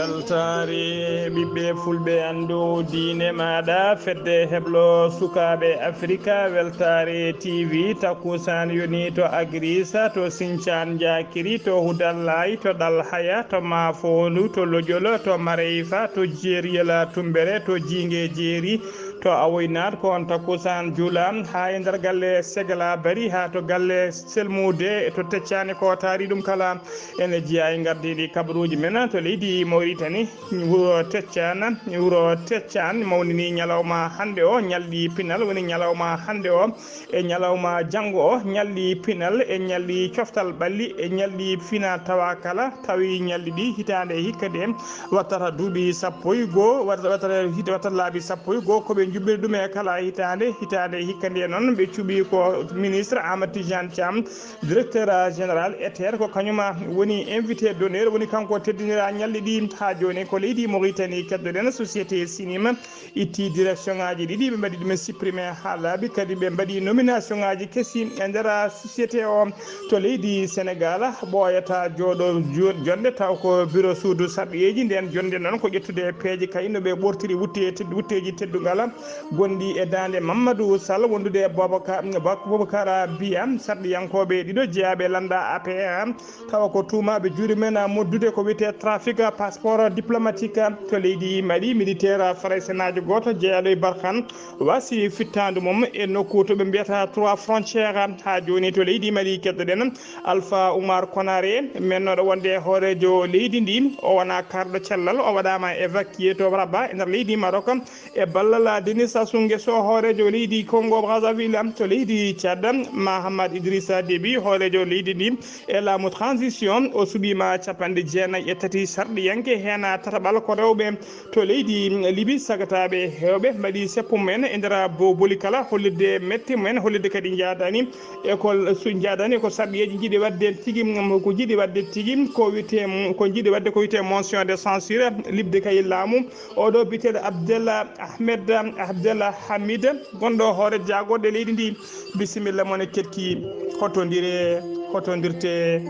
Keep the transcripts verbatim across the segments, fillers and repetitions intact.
Weltaare ɓiɓɓe fulɓe, anndu diine maaɗa, fedde heblo sukaaɓe Afrika, Weltaare T V, takkusaan yoni to Agriisa, to Sincaan Njaakiri, to Hudallaayi, to Ɗalhaya, to Maafoondu, to Lojol, to Mareyfa, to Jeeriyel Tumbere, to Jiinge Jeeri, to Awoynaat, ko on takkusaan juula, haa e nder galle Segla Bari, haa to galle Selmude, to Teccaani, ko taari ɗum kala. Ene jeyaa e ngardiiɗi kabaruuji men to leydi Mauritanie, wuro Teccaan, wuro Teccaan mawnini ñalawma hannde o, ñalɗi pinal woni ñalawma hannde o, e ñalawma janngo o, ñalɗi pinal e ñalɗi coftal ɓalli e ñalɗi fina tawa kala, tawi ñalɗi ɗi hitaande e hikka nde wattata duuɓi sappo e goo, wattata, wattata hit-, wattata laabi sappo e goo, ko ɓe njuɓɓiri ɗum e kala hitaande, hitaande e hikka nde noon ɓe cuɓi ko ministre Amadou Tidiane Thiam, directeur général E T R, ko kañum woni invité d'honneur, woni kanko teddinira ñalɗi ɗi. Haa jooni ko leydi Mauritanie keddoɗen, société Sinim itti direction ngaji ɗiɗi, ɓe mbaɗi ɗum supprimé haa laaɓi, kadi ɓe mbaɗi nomination ngaji kesi e nder société o. To leydi Sénégal, ɓooyata jooɗo jo-, jonde taw ko bureau suudu sarɗiyeeji. Nden jonde noon ko ƴettude peeje kayno ɓe ɓortiri wutte-, ted-, wutteeji teddungal gonɗi e daande Mamadou Sall, wondude e Bobaka-, Bak-, Boubacar Biya, sarɗiyankooɓe ɗiɗo jeyaaɓe lannda A P R, tawa ko tuumaaɓe juuɗe men moddude ko wiyetee trafic passeport diplomatique to leydi Mali. Militaire faraysenaajo gooto jeyaaɗo e Barkhane wasi fittaandu mum e nokku to ɓe mbiyata Trois Frontières. Haa jooni to leydi Mali keddoɗen Alpha Oumar Konaré, mennooɗo wonde hooreejo leydi ndi, o wona kaarɗo cellal, o waɗaama évacué to Rabat e nder leydi Maroc. E ballal Denis Sassou Nguesso, hooreejo leydi Congo Brazzaville, to leydi Tchad, Mahamat Idrissa Déby, hooreejo leydi ndi e laamu transition, o suɓiima capanɗe jeenayi e tati sarɗiyanke, heen tataɓal ko rewɓe to leydi Libi. Sagataaɓe heewɓe mbaɗi seppo mumen e nder bo-, boli kala, hollirde mette mumen, hollirde kadi njaadaani e ko su-, njaadaani ko sarɗiyeeji njiɗi waɗde tigi, ko njiɗi waɗde tigi, ko wiyetee, ko njiɗi waɗde ko wiyetee motion de censure, liɓde kay laamu. Oɗo biyeteeɗo Abdel Ahmed, Abdel Hamid, gonɗo hoore jaagorɗe leydi ndi. Bisimilla mon e keɗki, hotondire, hotondirte,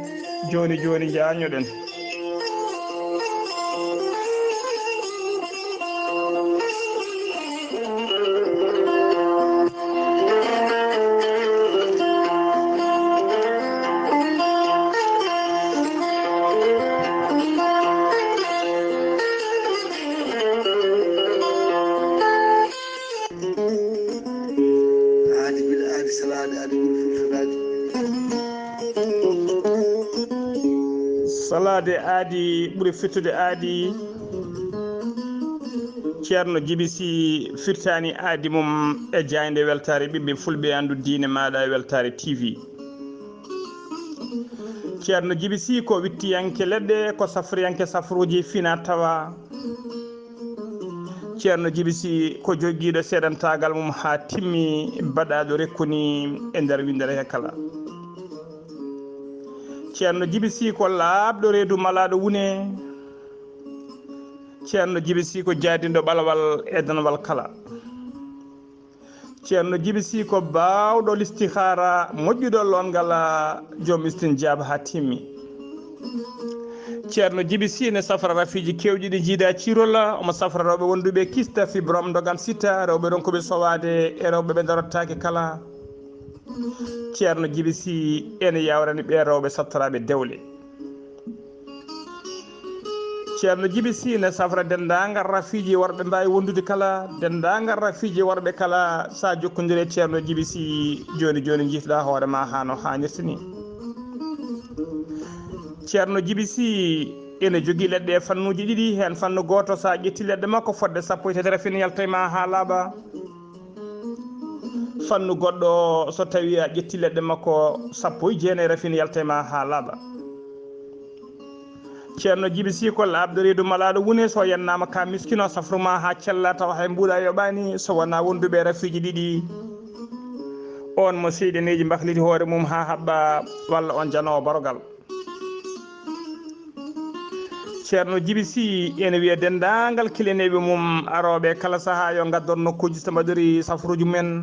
jooni jooni njañoɗen. Aadi bil aadi, salaade aadi ɓuri firtude aadi. Salaade aadi ɓuri firtude aadi. Ceerno Jibi Si firtaani aadi mum e jaaynde weltaare ɓiɓɓe fulɓe, anndu diine maaɗa e Weltaare T V. Ceerno Jibi Si ko wittiyanke leɗɗe, ko safriyanke safruuji fina tawa. Ceerno Jibi Si ko jogiiɗo seedantaagal mum haa timmi, baɗaaɗo rekkuni e nder winndere he kala. Ceerno Jibi Si ko laaɓɗo reedu malaaɗo wune. Ceerno Jibi Si ko jaadinɗo ɓalawal e danwal kala. Ceerno Jibi Si ko baawɗo listihaara, moƴƴuɗo loongal, joom istinjaaba haa timmi. Ceerno Jibi Si ene safra rafiiji keewɗi ɗi jiida ciirol, omo safra rewɓe wonduɓe kista, fibrome, ndogam sita, rewɓe ronkuɓe sowaade e rewɓe ɓe darottaake kala. Ceerno Jibi Si ene yawrani ɓe rewɓe sattoraaɓe dewle. Ceerno Jibi Si ne safra denndaangal rafiiji worɓe mbaawi wondude kala, denndaangal rafiiji worɓe kala, so a jokkondiri e Ceerno Jibi Si jooni jooni, njiitɗa hoore ma haa no haanirta ni. Ceerno Jibi Si ene jogii leɗɗe e fannuuji ɗiɗi, heen fannu gooto, so a ƴetti leɗɗe makko, fodde sappo e tati rafin yalta e ma haa laaɓa. Fannu goɗɗo, so tawi a ƴetti leɗɗe makko, sappo e jeenayi rafin yalta e ma haa laaɓa. Ceerno Jibi Si ko laaɓɗo reedu malaaɗo wune, so yannaama ka miskino, safru ma haa cella, tawa hay mbuuɗa yoɓaani, so wonaa wonduɓe rafiiji ɗiɗi. On mo seyɗaneeji mbahliti hoore mum haa haɓɓa, walla on janoowo barogal. Ceerno Jibi Si ene wiya denndaangal kiliyaneeɓe mum arooɓe kala sahaa yo ngaddor nokkuuji so mbaɗori safruuji mum en.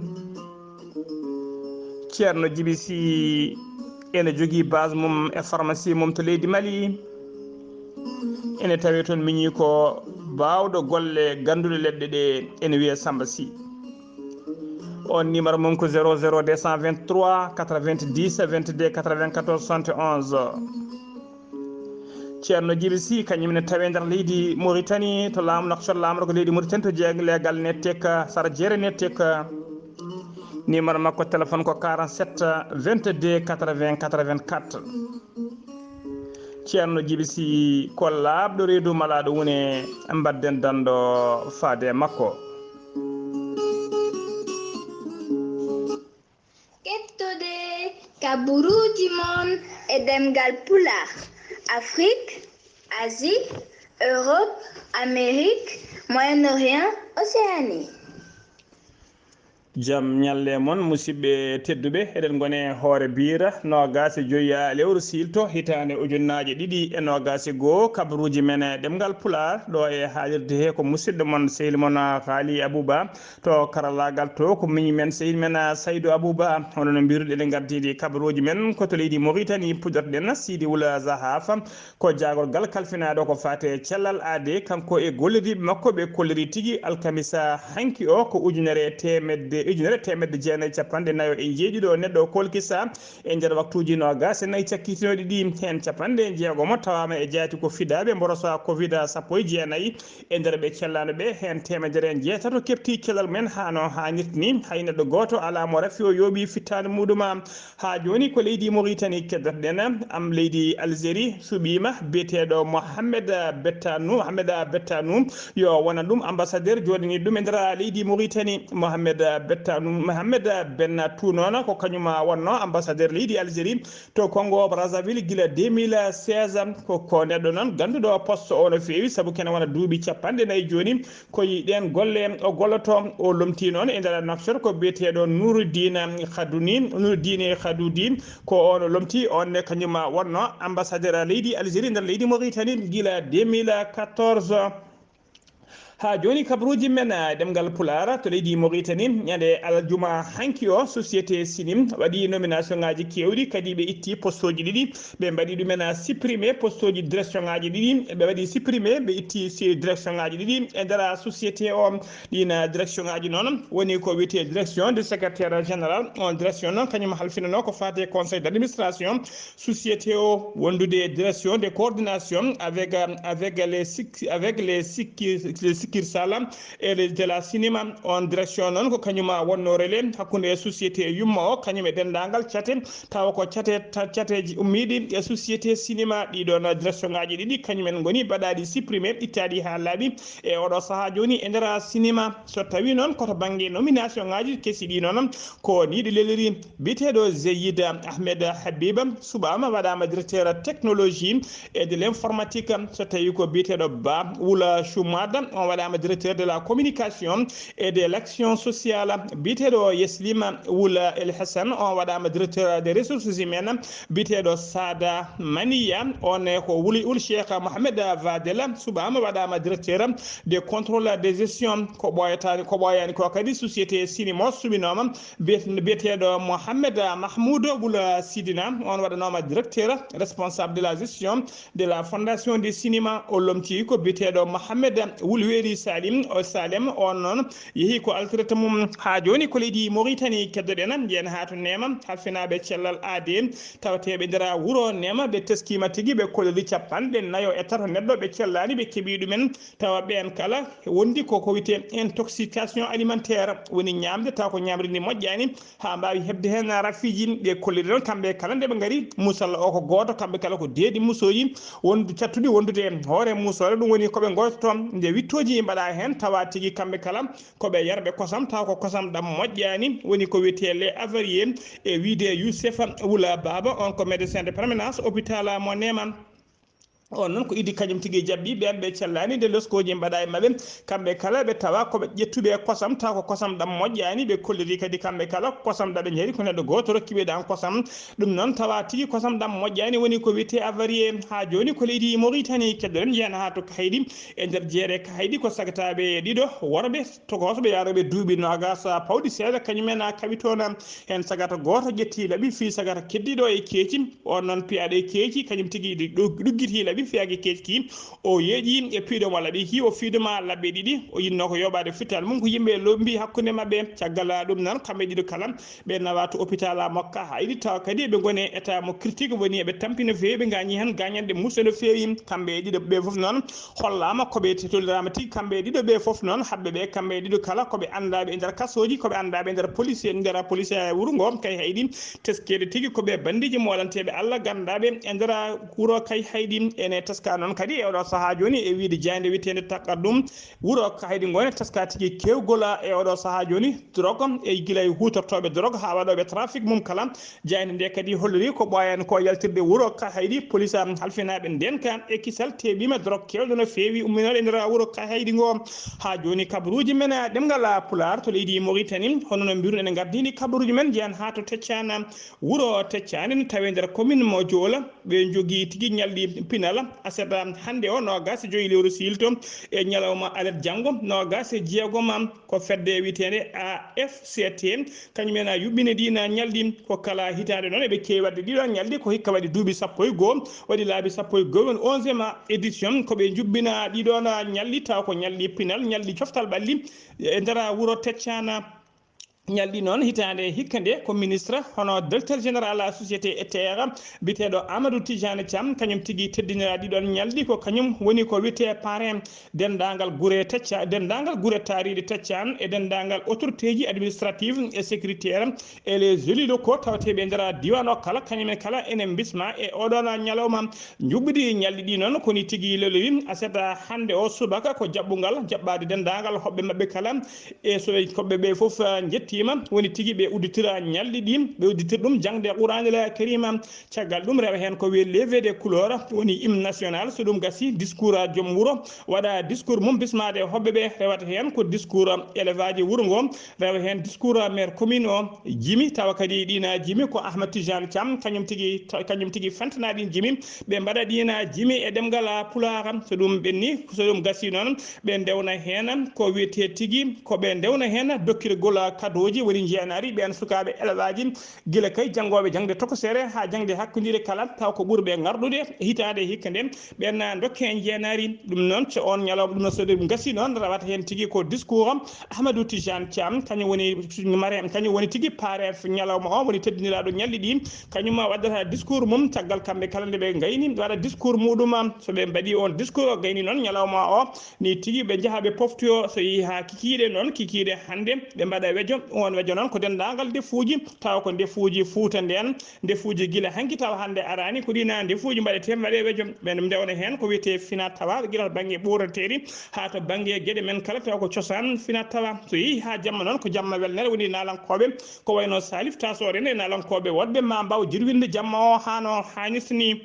Ceerno Jibi Si ene jogii base mum e pharmacie mum to leydi Mali. ene tawi toon miñi ko baawɗo golle gannduɗe leɗɗe ɗe, ene wiyee Samba Sy. On numéro mum ko zéro zéro deux cent vingt-trois quatre-vingt-dix vingt-deux quatre-vingt-quatorze soixante et onze. Ceerno Jibi Sy, kañum ne tawi nder leydi Mauritanie, to laamu noktor laamu ko leydi Mauritanie, to jeegle gal nettek sara jeere nettek. Numéro makko téléphone ko quarante-sept vingt-deux quatre-vingts quatre-vingt-quatre. Ceerno Jibi Sy ko laaɓɗo reedu malaaɗo wune, mbaɗden danndo faade e makko. Kettode kaburuuji mon e ɗemngal Pulaar, Afrique, Asie, Europe, Amérique, Moyen-Orient, Océanie. Jam ñalle mon, musidɓe tedduɓe. Eɗen ngoni e hoore biira noogaas e joyi lewru siilto, hitaande ujunnaaje ɗiɗi e noogaas e goo. Kabaruuji men e ɗemngal Pulaar, ɗo e haalirde he ko musidɗo mon, sehil mon, Haali Abuba. To karallaagal to ko miñi men, sehil men, Saydu Abuba. Hono no mbiruɗen, eɗen ngardiiɗi kabaruuji men ko to leydi Mauritanie, puɗɗotoɗen Sidi Wula Zahafa. Ko jaagorgal kalfinaaɗo ko faati e cellal aade, kanko e gollodiiɓe makko ɓe kolliri tigi alkamisa hanki o, ko ujunere e teemedde, ujunere e teemedde jeenayi e capanɗe nayo e njeeɗiɗo neɗɗo o kolkisa e nder waktuuji noogaas e nayi cakkitinooɗi ɗi, heen capanɗe jeegom tawaama e jaati ko fidaaɓe mborosa covid sappo e jeenayi. E nder ɓe cellaano ɓe, heen teemedere e jeetato keɓti cellal mum en haa no haanirta ni. Hay neɗɗo gooto alaa mo rafi o yooɓi fittaandu muɗum. Haa jooni ko leydi Mauritanie keddotoɗen. Am leydi Algérie suɓiima biyeteeɗo Mohamed Bettanou, Mohamed Bettanou, yo wona ɗum ambassadeur jooɗani ɗum e nder leydi Mauritanie. Mohamed Bettanou, Mohamed Bettanou noon ko kañum wonnoo ambassadeur leydi Algérie to Congo Brazzaville gila deux mille seize. Ko, ko neɗɗo noon gannduɗo poste o no feewi, sabu kene wona duuɓi capanɗe nayi jooni. Ko e ɗeen golle o golloto. O lomti noon e nder nafsor ko biyeteeɗo Nuruddin Khaduni, Nuruddin Khadudi, ko on o lomti, on ne kañum wonno ambassadeur leydi Algérie nder leydi Mauritanie gila deux mille quatorze. Haa jooni kabaruuji men, ah, ɗemngal Pulaar to leydi Mauritanie, ñande aljuma hanki o, société Sinim waɗi nomination ŋaaji keewɗi, kadi ɓe itti poste uji ɗiɗi. Ɓe mbaɗi ɗumen, ah, supprimé poste uji direction ŋaaji ɗiɗi. Ɓe waɗi supprimé, ɓe itti si direction ŋaaji ɗiɗi e nder société o. Ɗiin, ah, direction ŋaaji noon woni ko wiyetee direction de secrétaire général. On direction noon kañum halfinanoo ko faati e conseil d'administration société o, wondude direction de coordination avec, euh, avec les sik-, avec les sikki-, les succursales et les, de la cinéma. On direction noon ko kañum wonnoo relais hakkunde e société yumma o, kañum e denndaangal cate, tawa ko cate, ta-, cateeji ummiiɗi e société cinéma. Ɗii ɗoon direction ŋaaji ɗiɗi kañum en ngoni mbaɗaaɗi supprimé, ittaaɗi haa laaɓi e oɗo sahaa jooni e nder cinéma. So tawii noon ko to bannge nomination ŋaaji kesi ɗii noon, ko nii ɗi leliri. Biyeteeɗo Zeyid Ahmed Habiba suɓaama, waɗaama directeur technologie et de l'informatique. So tawii ko biyeteeɗo Ba Wula Choumada, on waɗaama directeur de la communication et de l'action sociale. Biyeteeɗo Yeslima Wula El Hassan, on waɗaama directeur des ressources humaines. Biyeteeɗo Sada Maniya, on ko Wuli Wul Cheikh Mohamed Vadela suɓaama, waɗaama directeur de contrôle de gestion. Ko ɓooyataani, ko ɓooyaani ko kadi, société Sinimo suɓinooma biyet-, biyeteeɗo Mohamed Mahmoud Wul Sidina, on waɗanooma directeur responsable de la gestion de la fondation du cinéma. O lomti ko biyeteeɗo Mohamed Wul Weli Salim, o Salem, on noon yehi ko altirata mum. Haa jooni ko leydi Mauritanie keddoɗen, njiyen haa to Neema, halfinaaɓe cellal aade tawateeɓe nder wuro Neema, ɓe teskiima tigi, ɓe kolliri capanɗe nayo e tato neɗɗo, ɓe cellaani, ɓe keɓi ɗumen. Tawa ɓeen kala wondi ko ko wiyetee intoxication alimentaire, woni ñaamde taw ko ñaamri ndi moƴƴaani, haa mbaawi heɓde heen rafiiji. Ɓe kolliri noon kamɓe kala nde ɓe ngari, musalla o ko gooto, kamɓe kala ko deedi musooji wondu-, cattuɗi wondude e hoore musoore. Ɗum woni ko ɓe ngoytoto nde wittooji mbaɗa heen, tawa tigi kamɓe kala ko ɓe yarɓe kosam, taw ko kosam ɗam moƴƴaani, woni ko wiyetee lait avarié. E wiyde Youssef Wula Baba, on ko médecin de permanence hôpital mo Neema. On noon ko iddi kañum tigi jabbi ɓeen ɓe cellaani nde loskooji mbaɗa e maɓɓe. Kamɓe kala ɓe tawa ko ɓe ƴettuɓe kosam, taw ko kosam ɗam moƴƴaani. Ɓe kolliri kadi kamɓe kala kosam ɗam ɓe njari ko neɗɗo gooto rokki ɓe ɗan kosam. Ɗum noon tawa tigi kosam ɗam moƴƴaani, woni ko wiyetee avarié. Haa jooni ko leydi Mauritanie keddoɗen, njiyen haa to Kaydi. E nder jeere Kaydi ko sagataaɓe ɗiɗo worɓe togooso ɓe yarooɓe duuɓi noogaas pawɗi seeɗa, kañum en a kaɓi toon. Heen sagata gooto ƴetti laɓi, fii sagata keddiiɗo e keeci. On noon piyaaɗo e keeci, kañum tigi ɗi ɗug-, ɗuggiti laɓi. fiyaki keecki. O yeeƴi e piiɗo mo laɓi ki, o fiiduma labbe ɗiɗi. O yinno ko yoɓade fittal mum ko yimɓe lombi hakkunde maɓɓe. Caggal ɗum noon, kamɓe ɗiɗo kala ɓe nawa to hôpital a Mokka. Haydi tawa kadi ɓe ngoni e état mo critique, woni eɓe tampi no feewi, ɓe gañi hen gañanɗe musse no feewi. Kamɓe ɗiɗo ɓe fof noon hollama ko ɓe tolirama tigi. Kamɓe ɗiɗo ɓe fof noon, haɓɓe ɓe, kamɓe ɗiɗo kala ko ɓe andaɓe e nder kasoji, ko ɓe andaɓe e nder police, e nder police e wuro ngo. Kay haydi teskede tigi ko ɓe bandiji molanteɓe Allah gandaɓe e nder wuro. Kay haydi ene teska noon kadi e oɗo saaha joni e wiide jayde witende Takardum. Wuro ko haydi ngone teska tigi kewgol e oɗo saaha joni, drogue e gila e hutortoɓe drogue ha waɗoɓe trafic mum kala. Jayde nde kadi holliri ko ɓooyan ko yaltirde wuro ka haydi. Police am halfinaɓe nden ka e kisal teɓima drogue kewɗo no feewi umminoɗo e nder wuro ka haydi ngo. Ha joni kabaruji men ɗemngal Pulaar to leydi Mauritanie, hono no mbiruno ene gardini kabaruji men jeyan ha to Teccana, wuro Teccane ne tawe nder commune mo Joola. Ɓe jogii tigi ñalɗi pinal aset hannde o, noogaas e joyi lewru siilto, e ñalawma alet janngo, noogaas e jeegom, ko fedde wiyeteende A F C T, kañum en a yuɓɓini ɗiin ñalɗi. Ko kala hitaande noon eɓe keewi waɗde ɗiɗo ñalɗi, ko hikka waɗi duuɓi sappo e goo, waɗi laabi sappo e goo, woni onzième édition, ko ɓe njuɓɓina ɗiɗo ñalɗi, taw ko ñalɗi pinal, ñalɗi coftal ɓalli e nder wuro Teccana. Ñalɗi noon hitaande hikka nde ko ministre, hono directeur général la société étière, biyeteeɗo Amadou Tidiane Thiam, kañum tigi teddinira ɗiɗon ñalɗi, ko kañum woni ko wiyetee parrain denndaangal gure Tecca, denndaangal gure taariiɗe Teccaan e denndaangal autorité ji administrative et sécuritaire et les élus locaux tawateeɓe e nder diiwaan o kala, kañum en kala ene mbisma e oɗon ñalawma. Njuɓɓudi ñalɗi ɗi noon ko ni tigi lolowi aset hannde o subaka ko jaɓɓungal, jaɓɓaade denndaangal hoɓɓe maɓɓe kala. E so ɓe, ko ɓe, ɓe fof, ah, njettiima, woni tigi ɓe udditira ñalɗi ɗi, ɓe udditira ɗum jaŋde Quraanil Kariima. Caggal ɗum rewa heen ko wiyee levée des couleurs, woni hymne national. So ɗum gasi, discours a joom wuro waɗa discours mum bismaade hoɓɓe ɓe, rewata heen ko discours élève aji wuro ngo, rewa heen discours maire commune o, jimi, tawa kadi ɗiina jimi ko Ahmad Tijani Thiam, kañum tigi, kañum tigi fentana ɗin jimi, ɓe mbaɗa ɗiina jimi e ɗemngal Pulaar. So ɗum ɓenni, so ɗum gasi noon, ɓe ndewna heen ko wiyetee tigi, ko ɓe ndewna heen dokkirgol kadooji, woni njeenaari ɓeen sukaaɓe élève aji, gila kay janngooɓe jaŋde tokosere haa jaŋde hakkundiire kala, taw ko ɓuri ɓe ngarɗude e hitaande hikka nde, ɓeen na ndokke njeenaari. Ɗum noon, so oon ñalawma, ɗum noon, so ɗum gasi noon, rewata heen tigi ko discours Ahmadou Tijane Thiam, kañum woni mare, kañum woni tigi paare ñalawma o, woni teddiniraaɗo ñalɗi ɗi, kañum waɗata discours mum, caggal kamɓe kala nde ɓe ngayni waɗa discours muɗum. So ɓe mbaɗi on discours o gayni noon ñalawma o, ni tigi ɓe njaha ɓe poftoyo, so yehi haa kikiiɗe noon, kikiiɗe hannde ɓe mbaɗa wejo. On wejo noon ko denndaangal ndefuuji, tawa ko ndefuuji Fuuta ndeen, ndefuuji gila hanki tawa hannde araani, ko ɗiina ndefuuji mbaɗetee mbaɗe wejo. Ɓe ndewna heen ko wiyetee finaa tawaa, gila to bannge ɓoorateeri haa to bannge geɗe men kala, tawa ko cosaan finaa tawaa. So yehi haa jamma noon, ko jamma welnere woni naalankooɓe, ko wayno Salif Tasoore nde naalankooɓe woɗɓe ma mbaaw jirwinde jamma o haa no haanirta ni.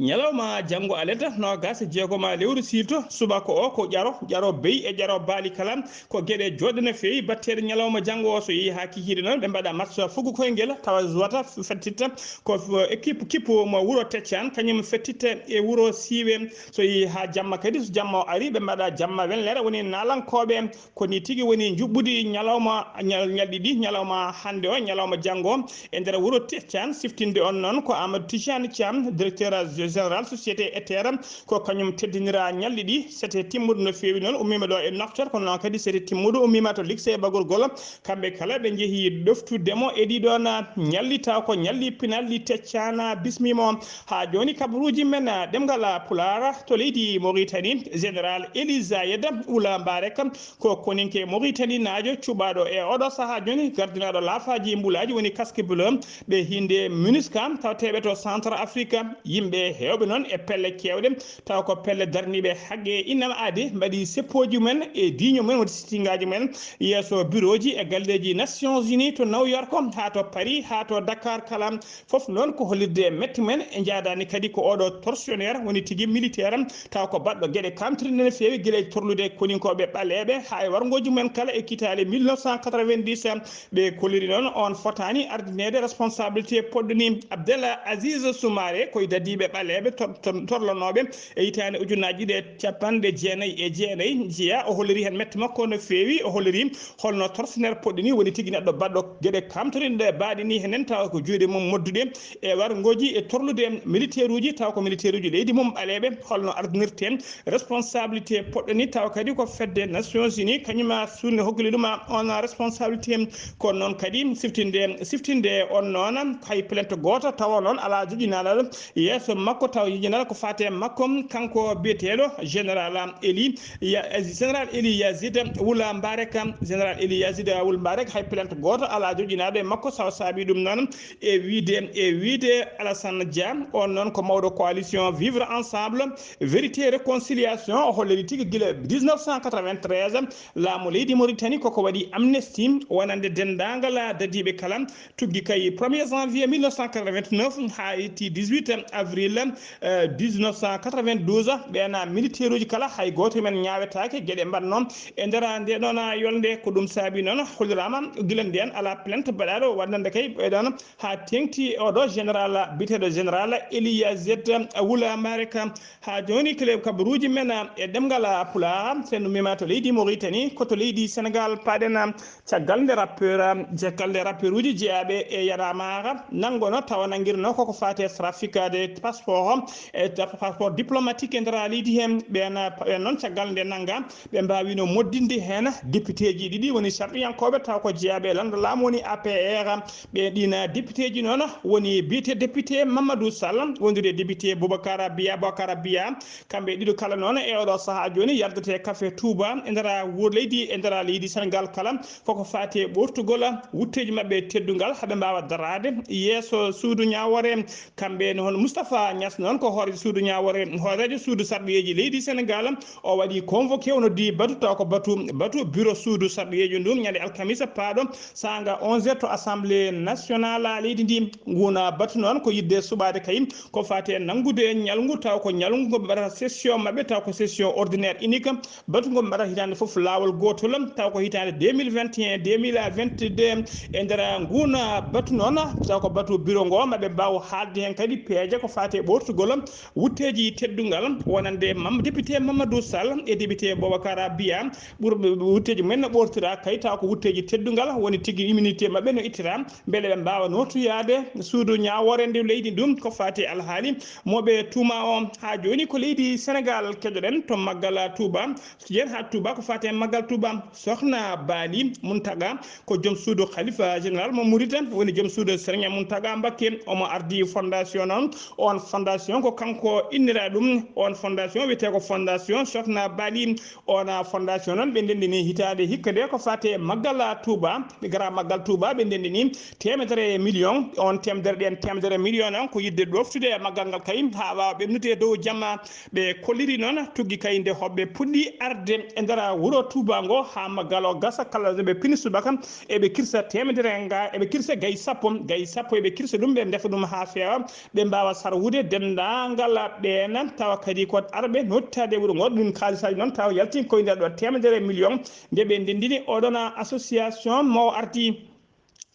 Ñalawma janngo aleta, noogaas e jeegoma lewru siilto, subaka o ko ƴaro, ƴaro beyi e ƴaro baali kala, ko geɗe joɗɗe no feewi batteɗe ñalawma janngo o. So yehi haa kikiiɗe noon, ɓe mbaɗa match fuggu koyngel, tawa zuwata fettitta ko équipe kippu mo wuro Teccaan, kañum fettitta e wuro Siiwe. So yehi haa jamma kadi, so jamma o ari, ɓe mbaɗa jamma welnere, woni naalankooɓe. Ko ni tigi woni njuɓɓudi ñalawma, ñal-, ñalɗi ɗi, ñalawma hannde o, ñalawma janngo o, e nder wuro Teccaan. Siftinde on noon ko Amadou Tijani Thiam, directeur général société étière, ko kañum teddinira ñalɗi ɗi. Sete timmuɗo no feewi noon, ummiima ɗo e Nouakchott, kono noon kadi sete timmuɗo ummiima to lycée Bagorgol. Kamɓe kala ɓe njehi ɗoftude mo e ɗiɗon ñalɗi, taw ko ñalɗi pinal ɗi Teccaan bismiima o. Haa jooni kabaruuji men ɗemngal Pulaar to leydi Mauritanie, général Elie Zayed Oula Mbarek, ko koninke Mauritanie naajo cuɓaaɗo e oɗo sahaa jooni, gardinaaɗo laafaaji mbulaaji, woni casque bleu, ɓe hiinde MINUSCA, tawateeɓe to Centre Afrique. Yimɓe heewɓe noon e pelle keewɗe, tawa ko pelle darniiɓe haqqe innam aade, mbaɗi seppooji mumen e diiño mumen, woni sittingaaji mumen yeeso birooji e galleeji Nations Unies to New York, haa to Paris, haa to Dakar kala. Fof noon ko hollirde metti men, e njaadaani kadi ko oɗo tortionnaire woni tigi militaire, taw ko baɗɗo geɗe kamtirɗe no feewi, gila e torlude koninkooɓe ɓaleeɓe haa e warngooji mumen kala e kitaale mille neuf cent quatre-vingt-dix. Ɓe kolliri noon on fotaani ardineede responsabilité poɗɗo ni. Abdel Aziz Soumaré koye dadiiɓe ɓe ɓaleeɓe tor-, tor-, torlonooɓe e hitaande ujunaaji ɗiɗi e capanɗe jeenayi e jeenayi. Jeyaa o holliri heen mette makko no feewi, o holliri holno torsinere poɗɗini woni tigi neɗɗo baɗɗo geɗe kamtorinɗe baaɗe ni henen tawa ko juuɗe mum modduɗe e warngooji e torlude militaire uji, tawa ko militaire uji leydi mum ɓaleeɓe, holno ardinirte responsabilité poɗɗini tawa kadi ko fedde Nations Unies kañuma sunne hokkili ɗum on responsabilité. Kono noon kadi siftinde, siftinde on noon hay plainte gooto tawa noon alaa joƴinaaɗo yeeso makko taw yejinal ko faate makko kanko biyeteeɗo général Eli Ya-, général Eli Yazid Wula Mbarek. Général Eli Yazid Wula Mbarek hay plainte gooto alaa joƴinaaɗo e makko, saw saabi ɗum noon e wiide, e wiide Alassane Dia, on noon ko mawɗo coalition Vivre Ensemble, Vérité, Réconciliation, o holliri tigi gila dix-neuf cent quatre-vingt-treize, laamu leydi Mauritanie koko waɗi amnesty wonande denndaangal dadiiɓe kala, tuggi kay premier janvier mille neuf cent quatre-vingt-neuf haa itti dix-huit avril, eh, dix-neuf cent quatre-vingt-douze. Ɓeena militaire uji kala, hay gooto men ñaawetaake geɗe mbaɗnoo e nder nde ɗoon yolnde. Ko ɗum saabi noon, holliraama gila ndeen alaa plainte baɗaaɗo waɗnande kay ɓe ɗoon haa teeŋti oɗo général, biyeteeɗo général Eli Yazid Wula Mbarek. Haa jooni, kele kabaruuji men e ɗemngal Pulaar, so en ummiima to leydi Mauritanie, ko to leydi Sénégal paaɗen. Caggal nde rappeur, caggal nde rappeur uji jeyaaɓe e Y'en a marre nanngono tawa nanngirno koko faati e trafic de passeport, e passeport diplomatique e nder leydi heen, ɓeen, ɓeen noon caggal nde nannga, ɓe mbaawino moddinde heen député ji ɗiɗi woni sarɗiyankooɓe taw ko jeyaaɓe e lannda laamu woni A P R. Ɓe ɗiin député ji noon woni biyete député Mamadou Sall, wondude député Boubacar Biya, Boubacar Biya. Kamɓe ɗiɗo kala noon e oɗo sahaa jooni yardete café Touba e nder wuur leydi, e nder leydi Sénégal kala, koko faati e ɓoortugol wutteeji maɓɓe teddungal, haa ɓe mbaawa daraade yeeso suudu ñaawoore. Kamɓe ne hono Moustapha Niass noon ko hooreejo suudu ñaawoore, hooreejo suudu sarɗiyeeji leydi Sénégal. O waɗi convoqué, o noddi batu, taw ko batu, batu bureau suudu sarɗiyeejo ndu ñande alkamisa paaɗo saanga onze heures to Assemblée nationale leydi ndi. Nguna batu noon ko yiɗde suɓaade kay ko faati e nanngude ñalngu, taw ko ñalngu ngo ɓe mbaɗata session maɓɓe, taw ko session ordinaire unique. Batu ngo ɓe mbaɗata hitaande fof laawol gootol, taw ko hitaande deux mille vingt et un, deux mille vingt-deux. E nder nguna batu noon, taw ko batu bureau ngo, maɓe mbaaw haalde heen kadi peeje ko faati e ɓoortugol wutteeji teddungal wonande Mam-, député Mamadou Sall e député Boubacar Biya. Ɓurɓe wutteeji mumen no ɓoortira kay, taw ko wutteeji teddungal woni tigi, immunité maɓɓe no ittira, mbele ɓe mbaawa nootoyaade suudu ñaawoore ndu leydi ndu ko faati e alhaali mo ɓe tuuma o. Haa jooni ko leydi Sénégal keɗoɗen to maggal Touba. So ƴeewen haa Touba, ko faati e maggal Touba, Sokhna Bali Mountaga ko joom suudu Khalifa général mo Mouride, woni joom suudu Serigne Mountaga Mbacké. Omo ardi fondation noon. On fondation ko kanko innira ɗum. On fondation wiyetee ko fondation Sokhna Bali. On fondation noon ɓe ndenndini hitaande hikka nde ko faati e maggal Touba. Ɓe ngara maggal Touba, ɓe ndenndini teemedere million. On teemedere, ɗeen teemedere million noon ko yiɗde ɗoftude e maggal ngal kay haa waawa ɓennude e dow jamma. Ɓe kolliri noon tuggi kay nde hoɓɓe puɗɗi arde e nder wuro Touba ngo haa maggal o gasa, kala nde ɓe pini subaka eɓe kirsa teemedere nga, eɓe kirsa gayi sappo, gayi sappo eɓe kirsa ɗum, ɓe ndefa ɗum haa feewa, ɓe mbaawa sarwude denndaangal ɓeen, tawa kadi ko arɓe nottaade e wuro ngo. Ɗum kaalisaaji noon tawa yalti koye nder ɗo teemedere million nde ɓe ndenndini oɗon association mo ardi.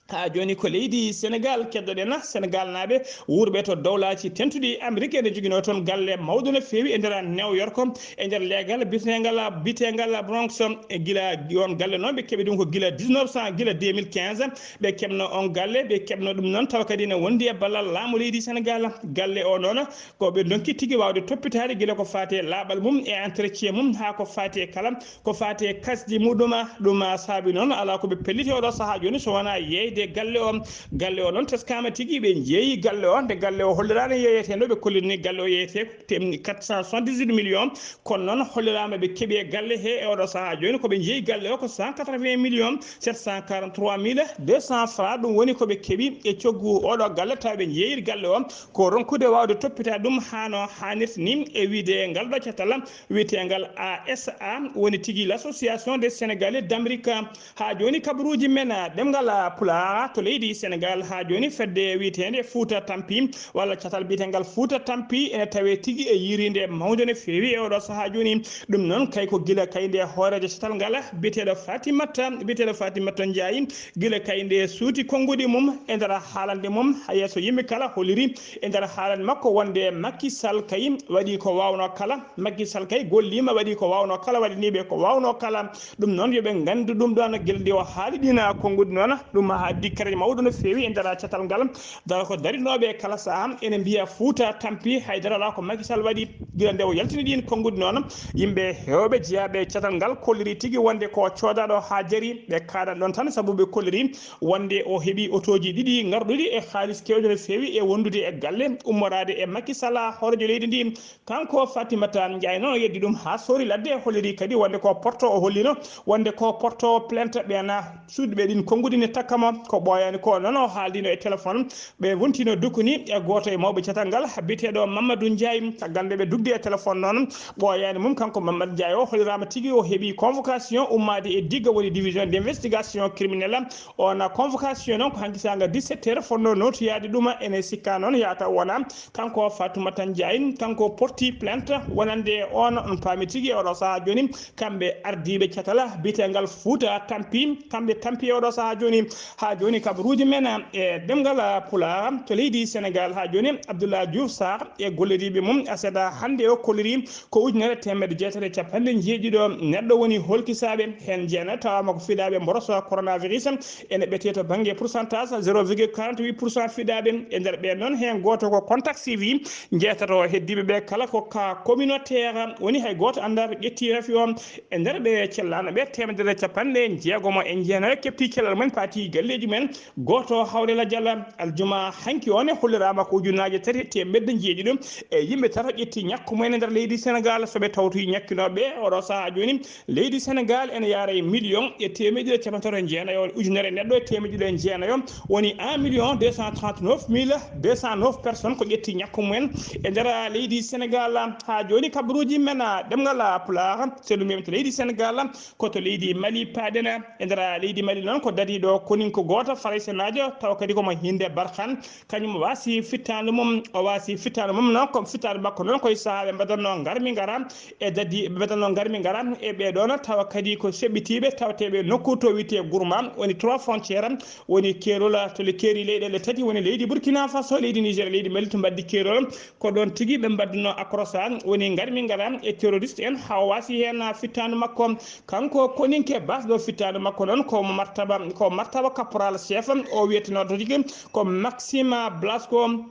Haa jooni ko leydi Sénégal keɗoɗen, Sénégal naaɓe wuurɓe to dowlaaji tentuɗi Amérique ene joginoo toon galle mawɗo no feewi e nder New York, e nder leegal biteengal, biteengal Bronx. E gila on galle noon ɓe keɓi ɗum ko gila dix-neuf cent, gila deux mille quinze ɓe keɓno on galle, ɓe keɓno ɗum noon tawa kadi ene wondi e ballal laamu leydi Sénégal. Galle o noon ko ɓe ndonki tigi waawde toppitaade gila ko faati e laaɓal mum e entretien mum haa ko faati e kala ko faati e kasdi muɗum. Ɗum saabi noon alaa ko ɓe pelliti oɗo sahaa jooni so wonaa yeeyde galle o. Galle o noon teskaama tigi, ɓe njeeyi galle o. Nde galle o holliraani yeeyetee, no ɓe kollirni galle o yeeyetee tem-, quatre cent soixante-dix-huit millions. Kono noon holliraama ɓe keɓi e galle he e oɗo sahaa jooni ko ɓe njeeyi galle o ko cent quatre-vingts millions sept cent quarante-trois mille deux cents francs. Ɗum woni ko ɓe keɓi e coggu oɗo galle, tawa ɓe njeeyiri galle o ko ronkude waawde toppitaade ɗum haa no haanirta ni, e wiyde ngal ɗo catal wiyeteengal A S A, woni tigi l'Association des Sénégalais d'Amérique. Haa jooni kabaruuji men, ɗemngal Pulaar. Haa to leydi Senegaal haa jooni, fedde wiyeteende Fuuta Tampi, walla catal biyetengal Fuuta Tampi, ene tawee tigi e yiriinde mawnde no feewi e oɗo sahaa jooni. Ɗum noon, kay ko gila kay nde hooreejo catal ngal, biyeteeɗo Fatimata, biyeteeɗo Fatimata Ndiaye, gila kay nde suuti konnguɗi mum e nder haalande mum, haa yeeso yimɓe kala holliri e nder haalande makko wonde Macky Sall kay waɗi ko waawnoo kala, Macky Sall kay golliima, waɗi ko waawnoo kala, waɗaniiɓe ko waawnoo kala. Ɗum noon, yo ɓe nganndu ɗum ɗoon, gila nde o haali ɗiin konnguɗi noon, ɗum addi kere mawɗo no feewi e nder catal ngal. Dara ko darinooɓe kala sahaa ene mbiya Fuuta Tampi, hay dara alaa ko Macky Sall waɗi. Gila nde o yaltini ɗiin konnguɗi noon, yimɓe heewɓe jeyaaɓe e catal ngal kolliri tigi wonde ko coodaaɗo haa jari. Ɓe kaaɗa ɗoon tan, sabu ɓe kolliri wonde o heɓi otooji ɗiɗi ngarɗuɗi e haalis keewɗo no feewi e wondude e galle ummoraade e Macky Sall, hooreejo leydi ndi. Kanko Fatimata Ndiaye noon, o yeddi ɗum haa soori ladde, holliri kadi wonde ko porto, o hollino wonde ko porto plainte ɓeen suuɗɓe ɗiin konnguɗi ne takka mo. Ko ɓooyaani ko noon o haaldino e téléphone. Ɓe wontino dukkuni e gooto e mawɓe catal ngal, biyeteeɗo Mamadou Ndiaye. Caggal nde ɓe dugdi e téléphone noon, ɓooyaani mum kanko Mamadou Ndiaye o, holliraama tigi o heɓi convocation ummaade e digga woni division d'investigation criminelle. On convocation noon ko hanki saanga dix-sept heures fotnoo nootoyaade ɗum. Ene sikka noon yaata wona kanko Fatoumata Ndiaye, kanko porti plainte wonande on. On paami tigi oɗo sahaa jooni, kamɓe ardiiɓe catal biyetengal Fuuta Tampi, kamɓe tampi oɗo sahaa jooni. Haa jooni kabaruuji men e ɗemngal Pulaar to leydi Senegaal haa jooni, Abdoulaye Diouf Sarr e gollodiiɓe mum, aset hannde o kolliri ko ujunere teemedde jeetati e capanɗe njeeɗiɗo neɗɗo woni holkisaaɓe, heen jeenayo tawaama ko fiɗaaɓe mboroso coronavirus, ene ɓetee to bannge pourcentage zéro virgule quarante-huit pour cent fiɗaaɓe. E nder ɓeen noon, heen gooto ko contact suivi, njeetato heddiiɓe ɓe kala ko cas communautaire, woni hay gooto anndaa to ƴetti rafi o. E nder ɓe cellaano ɓe, teemedere capanɗe jeegomo e jeenayo keɓti cellal mumen, paati galleeji mumen. Gooto hawre lajal aljuma hanki o ne holliraama ko ujunnaaje tati e teemedde jeeɗiɗo e yimɓe tato ƴetti ñakku mumen e nder leydi Senegaal. So ɓe tawtoyi ñakkinooɓe ɓe, oɗo sahaa jooni, leydi Senegaal ene yaara e million e teemedde ɗiɗi e capanɗe tato e jeenayo, ujunere neɗɗo e teemedde ɗiɗi e jeenayo, woni un million deux cent trente-neuf mille deux cent neuf personnes ko ƴetti ñakku mumen e nder leydi Senegaal. Haa jooni kabaruuji men ɗemngal Pulaar, so ɗum yewte leydi Senegaal, ko to leydi Mali paaɗen. E nder leydi Mali noon, ko dariiɗo koninko gooto Faraysenaajo, tawa kadi ko mo Hinde Barkhane, kañum waasi fittaandu mum. O waasi fittaandu mum noon, ko fittaandu makko noon, ko e sahaa ɓe mbaɗatnoo ngarmi ngara e dadi, ɓe mbaɗatnoo ngarmi ngara e ɓee ɗoon, tawa kadi ko seɓɓitiiɓe, tawateeɓe nokku to wiyetee Gourma, woni trois frontières, woni keerol, to le keeri leyɗeele tati, woni leydi Burkina Faso, leydi Niger, leydi Mali, to mbaddi keerol. Ko ɗoon tigi ɓe mbaɗnoo accrochage, woni ngarmi ngara e terroriste en, haa o waasi heen fittaandu makko. Kanko koninke basɗo fittaandu makko noon, ko martaba, ko martaba caporal chef, o wiyeteno tigi ko Maxime Blasco.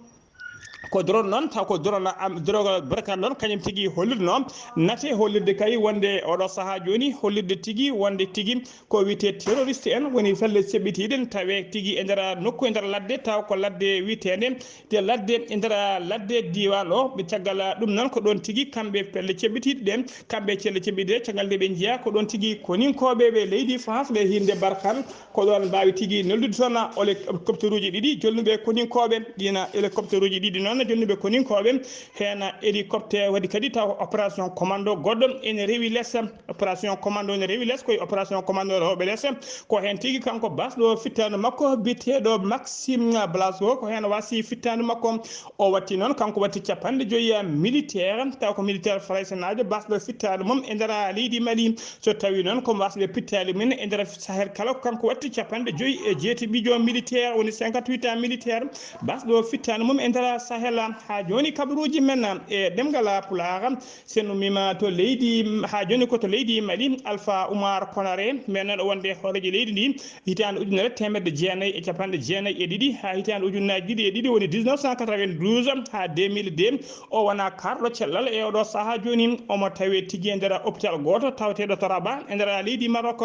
Ko drone noon, taw ko drone am, drone Barkhane noon, kañum tigi hollirno, nate hollirde kay wonde oɗo sahaa jooni, hollirde tigi wonde tigi ko wiyetee terroriste en woni felle seɓɓitiiɗe, tawe tigi e nder nokku, e nder ladde, taw ko ladde wiyeteende te ladde, e nder ladde diiwaan o. Ɓe caggal ɗum noon, ko ɗoon tigi kamɓe pelle ceɓɓitiiɗe ɗe, kamɓe celle ceɓɓitiiɗe, caggal nde ɓe njiya ko ɗoon tigi koninkooɓe ɓe leydi France ɓe Hinde Barkhane, ko ɗoon mbaawi tigi neldude toon hélicoptère uji ɗiɗi jonnuɓe koninkooɓe. Ɗiin hélicoptère uji ɗiɗi noon jonnuɓe koninkooɓe, heen hélicoptère waɗi kadi taw opération commando goɗɗo ene rewi les. Opération commando ne rewi les, koye opération commando rewɓe les. Ko heen tigi kanko basɗo fittaandu makko biyeteeɗo Maxime Blasco, ko heen waasi fittaandu makko. O watti noon, kanko watti capanɗe joyi militaire, taw ko militaire faraysenaajo basɗo fittaandu mum e nder leydi Mali. So tawi noon ko wasɓe pittaali mum e nder Sahel kala, ko kanko watti capanɗe joyi e jeetati militaire, woni cinquante-huit ans militaire, basɗo fittaandu mum e nder Sahel. Haa jooni kabaruuji men e ɗemngal Pulaar, sen ummiima to leydi, haa jooni ko to leydi Mali, Alpha Oumar Konaré, men nan o wonde hooreejo leydi ndi, hitaande ujunere teemedde jeenayi e capanɗe jeenayi e ɗiɗi haa hitaande ujunnaaji ɗiɗi e ɗiɗi, woni dix-neuf cent quatre-vingt-douze haa deux mille deux. O wona kaarɗo cellal e oɗo sahaa jooni, omo tawee tigi e nder hôpital gooto tawateeɗo to Rabat e nder leydi Maroc.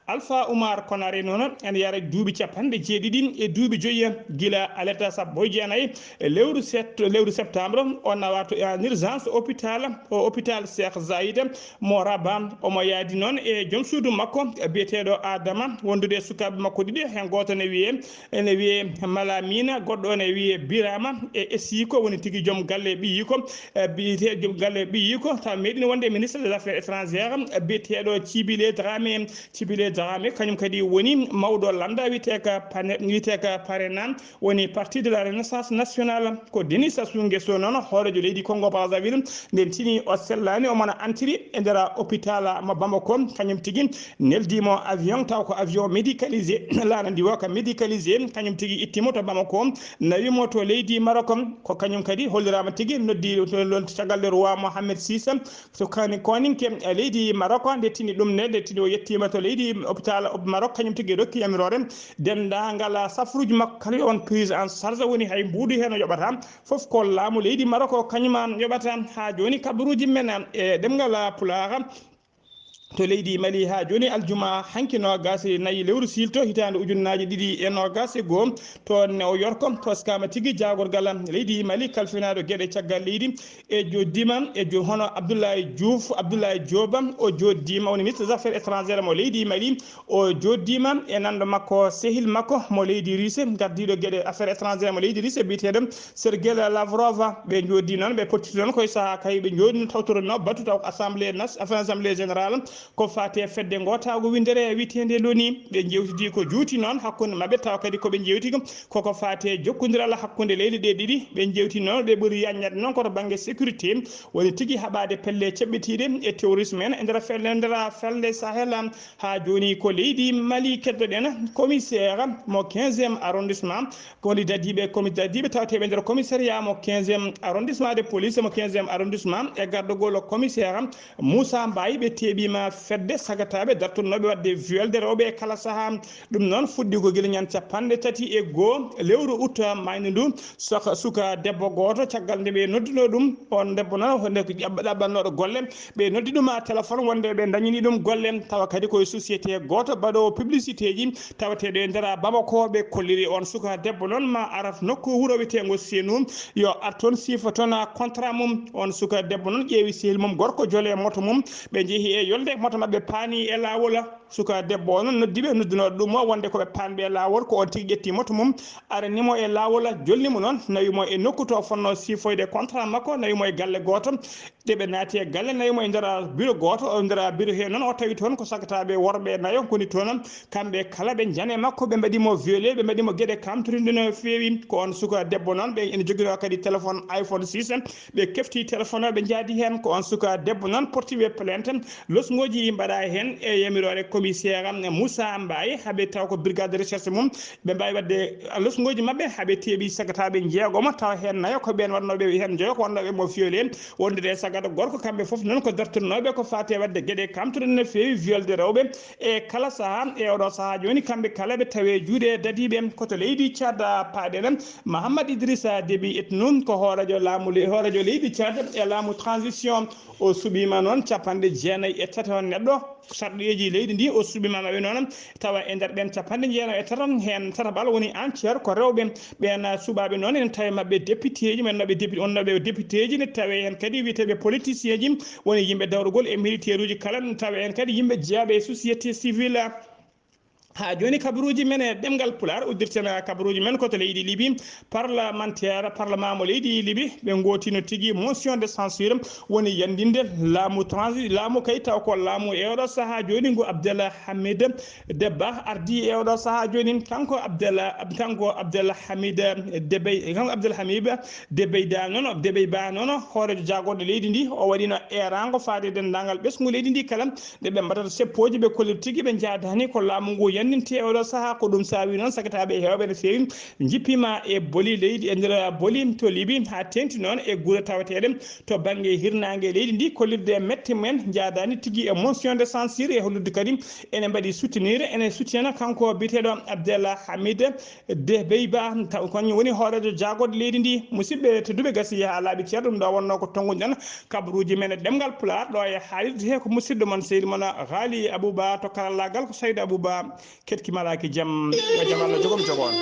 Alpha Oumar Konaré noon ene yara duuɓi capanɗe jeeɗiɗi e duuɓi joyi gila alerte sappo e jeenayi e lewru to lewru septembre, o nawa to en urgence hôpital, o hôpital Cheikh Zayed mo Rabat. Omo yaadi noon e joom suudu makko biyeteeɗo Adama, wondude e sukaaɓe makko ɗiɗi, heen gooto ne wiyee, ene wiyee Malamina, goɗɗo ne wiyee Birama, e esiyiko woni tigi joom galle ɓiyiiko, e biyetee joom galle ɓiyiiko, taw meeɗino wonde e ministre des affaires étrangères, biyeteeɗo Cibile Dramé. Cibile Dramé, kañum kadi woni mawɗo lannda wiyeteeka Pane-, wiyeteeka Parena, woni Parti de la Renaissance Nationale. Ko Denis Sassou Nguesso noon, hooreejo leydi Congo Brazzaville, nden tini o sellaani, omo na antiri e nder hôpital mo Bamako, kañum tigi neldi mo avion, taw ko avion médicalisé, laana ndi o ka médicalisé, kañum tigi itti mo to Bamako, nawi mo to leydi Maroc. Ko kañum kadi holliraama tigi, noddi to, to caggal nde roi Mohamed six, to kani koninke, eh, leydi Maroc, nde tini ɗum ne, nde tini o yettiima to leydi hôpital Maroc, kañum tigi rokki yamiroore denndaangal safruuji makko kala yo on prise en charge, woni hay mbuuɗu heen o yoɓata, fof ko laamu leydi Maroc o kañum yoɓata. Haa jooni kabaruuji men e ɗemngal Pulaar to leydi Mali haa jooni aljuma hanki noogaas e nayi lewru siilto hitaande ujunnaaji ɗiɗi e noogaas e goo, to New York, toskaama tigi jaagorgal leydi Mali kalfinaaɗo geɗe caggal leydi e jooɗdiima e jo-, hono Abdoulaye Diouf, Abdoulaye Diop, o jooɗdiima, woni ministre des affaires étrangères mo leydi Mali, o jooɗdiima e nanndo makko, sehil makko mo leydi Russie, gardiiɗo geɗe affaires étrangères mo leydi Russie, biyeteeɗo Sergei Lavrov. Ɓe njooɗdii noon, ɓe pottiti noon koye sahaa kay ɓe njooɗino tawtoronoo batu taw ko assemblée nas-, affaire assemblée générale, ko faati e fedde ngootaagu winndere wiyeteende l'ONU. Ɓe njeewtidi ko juuti noon hakkunde maɓɓe, tawa kadi ko ɓe njeewti ko koko faati e jokkondiral hakkunde leyɗe ɗe ɗiɗi. Ɓe njeewti noon, ɓe ɓuri yaññande noon ko to bannge sécurité, woni tigi haɓaade pelle ceɓɓitiiɗe e terrorisme en e nder fel-, e nder felnde Sahel. Haa jooni ko leydi Mali keddoɗen, commissaire mo quinzième arrondissement, ko woni dadiiɓe, komi-, dadiiɓe tawateeɓe nder commissariat mo quinzième arrondissement de police mo quinzième arrondissement e gardagol commissaire Moussa Mbaye, ɓe teeɓiima fedde sagataaɓe dartotnooɓe waɗde violde rewɓe e kala sahaa. Ɗum noon fuɗɗi ko gila ñande capanɗe tati e goo lewru ut maayde ndu, saka-, suka debbo gooto, caggal nde ɓe noddunoo ɗum, oon debbo noon, nde ko ƴaɓ-, ɗaɓɓannooɗo golle, ɓe noddi ɗum haa téléphone wonde ɓe ndañini ɗum golle, tawa kadi ko e société gooto baɗoowo publicité ji tawateeɗo e nder Bamako. Ɓe kolliri oon suka debbo noon ma araf nokku wuro wiyeteengo Senu, yo ar toon siifa toon contrat mum. Oon suka debbo noon ƴeewi sehil mum gorko, jole e moto mum, ɓe njehi e yolde, moto maɓɓe paani e laawol. Suka debbo o noon noddi ɓe, noddunooɗo ɗum o wonde ko ɓe paanɓe e laawol, ko on tigi ƴetti moto mum, arani mo e laawol, jolni mo noon, nawi mo e nokku to fotnoo siifoyde contrat makko, nawi mo e galle gooto. Nde ɓe naati e galle, nawi mo e nder bureau gooto, o nder bureau hee noon o tawi toon ko sagataaɓe worɓe nayo ngoni toon, kamɓe kala ɓe njani e makko, ɓe mbaɗi mo violé, ɓe mbaɗi mo geɗe kamtorinɗe no feewi. Ko on suka debbo noon, ɓe ene joginoo kadi téléphone iPhone six, ɓe kefti téléphone o, ɓe njaadi heen. Ko on suka debbo noon portiiɓe plainte, losngooji mbaɗaa heen e yamiroore commissaire Moussa Mbaye, haa ɓe taw ko brigade de recherche mum, ɓe mbaawi waɗde losngooji maɓɓe, haa ɓe teeɓi sagataaɓe njeegomo, tawa heen nayo ko ɓeen waɗnooɓe heen, njoyo ko waɗnooɓe mo violé, wondude e sagata gorko, kamɓe fof noon ko dartotnooɓe ko faati e waɗde geɗe kamtoɗe no feewi, violde rewɓe e kala sahaa. E oɗo sahaa jooni, kamɓe kala ɓe tawi e juuɗe dadiiɓe. Ko to leydi Tchad paaɗen, Mahammad Idrissa Déby Itnoun ko hooreejo laamu le-, hooreejo leydi Tchad e laamu transition. O suɓiima noon capanɗe jeenayi e tati on neɗɗo, sarɗiyeeji leydi ndi o suɓiima maɓɓe noon, tawa e nder ɓeen capanɗe jeenayi e tati on, heen tataɓal woni entier ko rewɓe. Ɓeen suɓaaɓe noon ene tawi maɓɓe député ji, men maɓɓe député, on maɓɓe député ji, ne tawi heen kadi wiyeteeɓe politicien ji, woni yimɓe dawrugol e militaire uji kala, ne tawi heen kadi yimɓe jeyaaɓe e société civile. Haa jooni kabaruuji men e ɗemngal Pulaar uddirten kabaruuji men ko to leydi Libi. Parlementaire, parlement mo leydi Libi, ɓe ngootino tigi motion de censure, woni yanndinde laamu transi-, laamu kay taw ko laamu e oɗo sahaa jooni ngu Abdel Hamid Debba ardii e oɗo sahaa jooni. Kanko Abdel, kanko Abdel Hamid Debey, kanko Abdel Hamid Debey da noon, Debey Ba noon, hooreejo jaagorɗo leydi ndi, o waɗino eeraango faade e denndaangal ɓesngu leydi ndi kala, nde ɓe mbaɗata seppooji, ɓe kolliri tigi ɓe njaadaani ko laamu ngu yanndintee oɗo sahaa. Ko ɗum saawi noon, sagataaɓe heewɓe no feewi njippiima e boli leydi, e nder boli to Libi, haa teeŋti noon e gure tawateeɗe to bannge hirnaange leydi ndi, kollirde mette mum en njaadaani tigi e motion de censure, e hollude kadi ene mbaɗi soutenir, ene soutien kanko biyeteeɗo Abdel Hamid Debey Ba, taw ko kañum woni hooreejo jaagorɗe leydi ndi. Musidɓe tedduɓe, gasi haa laaɓi ceeɗa, ɗum ɗo wonnoo ko tonnguɗen kabaruuji men e ɗemngal Pulaar, ɗo e haalirde he ko musidɗo mon, sehil mon Ghali Abouba, to karallaagal ko Saydu Abouba. Keɗki malaaki jam, yo jam Allah jogom jogo on.